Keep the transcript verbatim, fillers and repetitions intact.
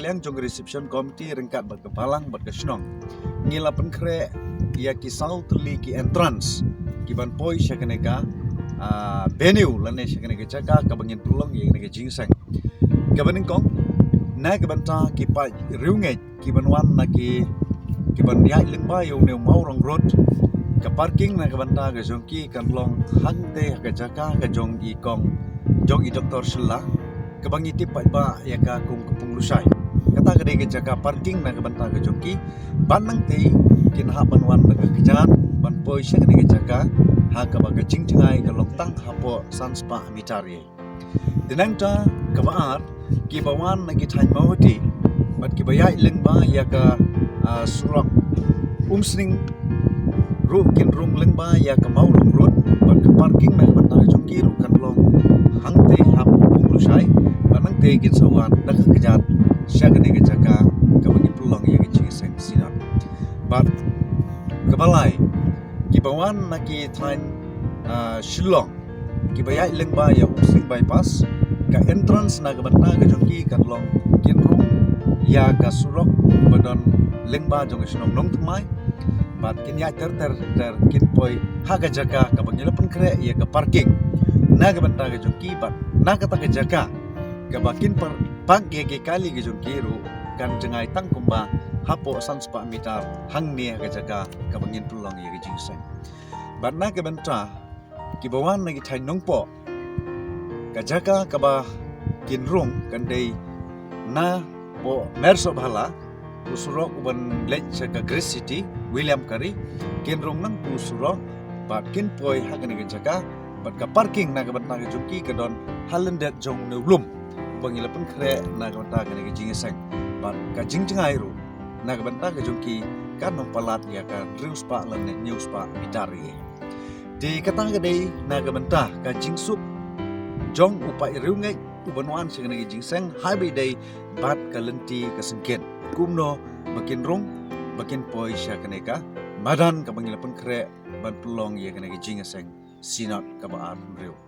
Yang jong ka reception committee ryngkat bad ka balang bad ka shnong, ngi la pynkhreh ïa ki saw tylli ki entrance ki ban poi sha kane ka, ah, venue lane sha kane ka jaka kaba ngin pynlong ïa kane ka jingïaseng. Kaba nyngkong, na ka bynta ki paid riewngeit ki ban wan na ki, ki ban ïaid lyngba ïa une u Mawrong Road, ka parking na ka bynta ka jong ki kan long hangtei ha ka jaka ka jong i kong, jong i Doktor Shylla, kaba ngi tip paidbah ïa ka kum ka Punglushai. Kata ka dei ka jaka parking na ka bynta ka jong ki. Bad nangtei kin hap ban wan na ka kjat ban poi sha kane ka jaka ha kaba ka jingjngai ka long tang hapoh san spah meter ïa. Te nangta kaba ar, kiba wan na ki thaiñ Mawhati bad kiba ïaid lyngba ïa ka, ah, surok Umsning ruh kin rung lyngba ïa ka Mawrong Road, bad ka parking na ka bynta ka jong ki ruh kan long hangtei hapoh Punglushai, bad nangtei kin sa wan na ka kjat sha kane ka jaka kaba ngi pynlong ïa ka jingïaseng Synod. Bad kaba lai, kiba wan na ki thaiñ, ah, Shillong, kiba ïaid lyngba ïa Umsning Bypass, ka entrance na ka bynta ka jong ki kan long kin rung ïa ka surok ba don lyngba jong ka shnong Nongthymmai, bad kin ïaid ter ter ter kin poi ha ka jaka kaba ngi la pynkhreh ïa ka parking na ka bynta ka jong ki, bad na kata ka jaka kaba kin par-, park ïa ki kali ka jong ki ruh kan jngai tang kumba hapoh san spah meter hangne ha ka jaka kaba ngin pynlong ïa ka jingïaseng. Bad na ka bynta kiba wan na ki thaiñ Nongpoh, ka jaka kaba kin rung kan dei napoh Mersohbhala, u surok uban leit sha ka Grace City, William Carey, kin rung nangtu u surok bad kin poi ha kane ka jaka, bad ka parking na ka bynta ka jong ki ka don ha lyndet jong une u lum uba ngi la pynkhreh na ka bynta kane ka jingïaseng. Bad ka jingjngai ruh na ka bynta ka jong ki kan ym palat ïa ka hynriew spah lane hynñiew spah meter ïa. Te kata ka dei na ka bynta ka jingsuk jong u paid riewngeit uban wan sha kane ka jingïaseng, haba ïadei bad ka lynti ka syngkien, kumno ba kin rung ba kin poi sha kane ka madan kaba ngi la pynkhreh ban pynlong ïa kane ka jingïaseng Synod kaba arphew hynriew.